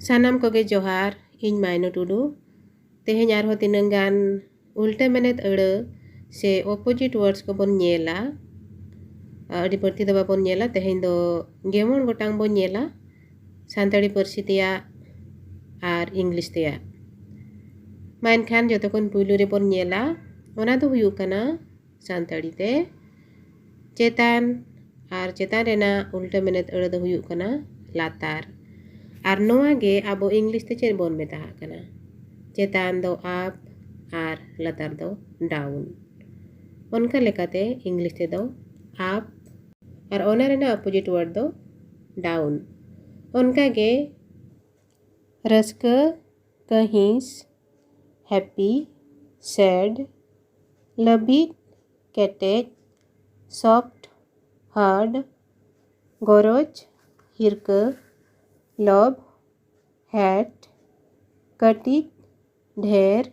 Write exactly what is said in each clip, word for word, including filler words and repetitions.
ᱥᱟᱱᱟᱢ ᱠᱚᱜᱮ ᱡᱚᱦᱟᱨ, ᱤᱧ ᱢᱟᱭᱱᱚ ᱴᱩᱰᱩ᱾ ᱛᱮᱦᱮᱧ ᱟᱨᱦᱚᱸ ᱛᱤᱱᱟᱹᱝ ᱜᱟᱱ ᱩᱞᱴᱟᱹ ᱢᱮᱱᱮᱛ ᱟᱹᱲᱟᱹ ᱥᱮ opposite words ᱠᱚᱵᱚᱱ ᱧᱮᱞᱟ᱾ ᱟᱹᱰᱤ ᱵᱟᱹᱲᱛᱤ ᱫᱚ ᱵᱟᱵᱚᱱ ᱧᱮᱞᱟ, ᱛᱮᱦᱮᱧ ᱫᱚ ᱜᱮ ᱢᱚᱬ ᱜᱚᱴᱟᱝ ᱵᱚᱱ ᱧᱮᱞᱟ, ᱥᱟᱱᱛᱟᱲᱤ ᱯᱟᱹᱨᱥᱤ ᱛᱮᱭᱟᱜ ᱟᱨ English ᱛᱮᱭᱟᱜ᱾ ᱢᱟ ᱮᱱᱠᱷᱟᱱ ᱡᱚᱛᱚ ᱠᱷᱚᱱ ᱯᱩᱭᱞᱩ ᱨᱮᱵᱚᱱ ᱧᱮᱞᱟ, ᱚᱱᱟ ᱫᱚ ᱦᱩᱭᱩᱜ ᱠᱟᱱᱟ ᱥᱟᱱᱛᱟᱲᱤ ᱛᱮ ᱪᱮᱛᱟᱱ, ᱟᱨ ᱪᱮᱛᱟᱱ ᱨᱮᱱᱟᱜ ᱩᱞᱴᱟᱹ ᱢᱮᱱᱮᱛ ᱟᱹᱲᱟᱹ ᱫᱚ ᱦᱩᱭᱩᱜ ᱠᱟᱱᱟ ᱞᱟᱛᱟᱨ᱾ ᱟᱨ ᱱᱚᱣᱟ ᱜᱮ ᱟᱵᱚ English ᱛᱮ ᱪᱮᱫ ᱵᱚᱱ ᱢᱮᱛᱟᱜ ᱠᱟᱱᱟ? ᱪᱮᱛᱟᱱ ᱫᱚ up ᱟᱨ ᱞᱟᱛᱟᱨ ᱫᱚ down᱾ ᱚᱱᱠᱟ ᱞᱮᱠᱟᱛᱮ English ᱛᱮᱫᱚ up ᱟᱨ ᱚᱱᱟ ᱨᱮᱱᱟᱜ opposite word ᱫᱚ down᱾ ᱚᱱᱠᱟ ᱜᱮ ᱨᱟᱹᱥᱠᱟᱹ, ᱠᱟᱹᱦᱤᱥ, happy, sad, ᱞᱟᱹᱵᱤᱫ, ᱠᱮᱴᱮᱡ, soft, hard, ᱜᱚᱨᱚᱡᱽ, ᱦᱤᱨᱠᱟᱹ, ᱞᱚᱵᱽ, hate, ᱠᱟᱹᱴᱤᱡ, ᱰᱷᱮᱨ,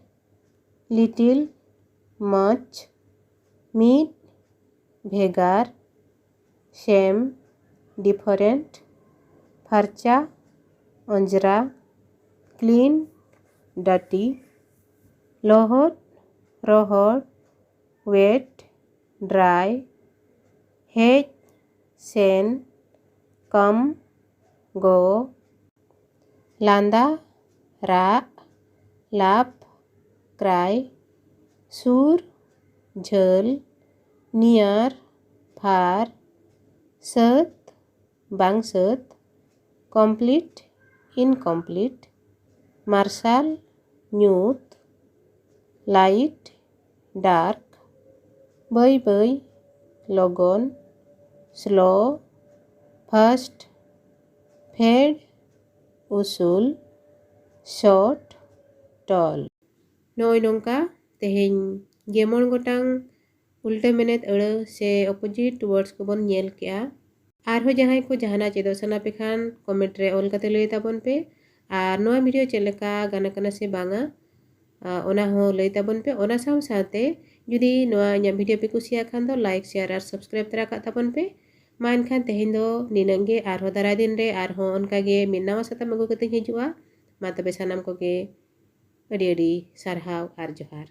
little, much, ᱢᱤᱫ, ᱵᱷᱮᱜᱟᱨ, same, different, ᱯᱷᱟᱨᱪᱟ, ᱚᱸᱡᱽᱨᱟ, clean, dirty, ᱞᱚᱦᱚᱫ, ᱨᱚᱦᱚᱲ, wet, dry, ᱦᱮᱡ, ᱥᱮᱱ, come, go, ᱞᱟᱸᱫᱟ, ᱨᱟᱜ, laugh, cry, ᱥᱩᱨ, ᱡᱷᱟᱹᱞ, near, far, ᱥᱟᱹᱛ, ᱵᱟᱝ ᱥᱟᱹᱛ, complete, incomplete, ᱢᱟᱨᱥᱟᱞ, ᱧᱩᱛ, light, dark, ᱵᱟᱹᱭ ᱵᱟᱹᱭ, ᱞᱚᱜᱚᱱ, slow, fast, ᱯᱷᱮᱰ, ᱩᱥᱩᱞ, short, tall᱾ ᱱᱚᱜᱼᱚᱭ ᱱᱚᱝᱠᱟ ᱛᱮᱦᱮᱧ ᱜᱮ ᱢᱚᱬ ᱜᱚᱴᱟᱝ ᱩᱞᱴᱟᱹ ᱢᱮᱱᱮᱛ ᱟᱹᱲᱟᱹ ᱥᱮ opposite words ᱠᱚᱵᱚᱱ ᱧᱮᱞ ᱠᱮᱜᱼᱟ᱾ ᱟᱨᱦᱚᱸ ᱡᱟᱦᱟᱸᱭ ᱠᱚ ᱡᱟᱦᱟᱱᱟᱜ ᱪᱮᱫᱚᱜ ᱥᱟᱱᱟ ᱯᱮ ᱠᱷᱟᱱ comment ᱨᱮ ᱚᱞ ᱠᱟᱛᱮ ᱞᱟᱹᱭ ᱛᱟᱵᱚᱱ ᱯᱮ᱾ ᱟᱨ ᱱᱚᱣᱟ video ᱪᱮᱫ ᱞᱮᱠᱟ ᱜᱟᱱ ᱟᱠᱟᱱᱟ ᱥᱮ ᱵᱟᱝᱟ, ᱟ, ᱚᱱᱟ ᱦᱚᱸ ᱞᱟᱹᱭ ᱛᱟᱵᱚᱱ ᱯᱮ᱾ ᱚᱱᱟ ᱥᱟᱶ ᱥᱟᱶᱛᱮ ᱡᱩᱫᱤ ᱱᱚᱣᱟ ᱤᱧᱟᱹᱜ video ᱯᱮ ᱠᱩᱥᱤᱭᱟᱜ ᱠᱷᱟᱱ ᱫᱚ like, share ᱟᱨ subscribe ᱛᱚᱨᱟ ᱠᱟᱜ ᱛᱟᱵᱚᱱ ᱯᱮ᱾ ᱢᱟ ᱮᱱᱠᱷᱟᱱ ᱛᱮᱦᱮᱧ ᱫᱚ ᱱᱤᱱᱟᱹᱜ ᱜᱮ, ᱟᱨᱦᱚᱸ ᱫᱟᱨᱟᱭ ᱫᱤᱱ ᱨᱮ ᱟᱨᱦᱚᱸ ᱚᱱᱠᱟ ᱜᱮ ᱢᱤᱫ ᱱᱟᱣᱟ ᱥᱟᱛᱟᱢ ᱟᱹᱜᱩ ᱠᱟᱛᱮᱧ ᱦᱤᱡᱩᱜᱼᱟ᱾ ᱢᱟ ᱛᱚᱵᱮ ᱥᱟᱱᱟᱢ ᱠᱚᱜᱮ ᱟᱹᱰᱤ ᱟᱹᱰᱤ ᱥᱟᱨᱦᱟᱣ ᱟᱨ ᱡᱚᱦᱟᱨ᱾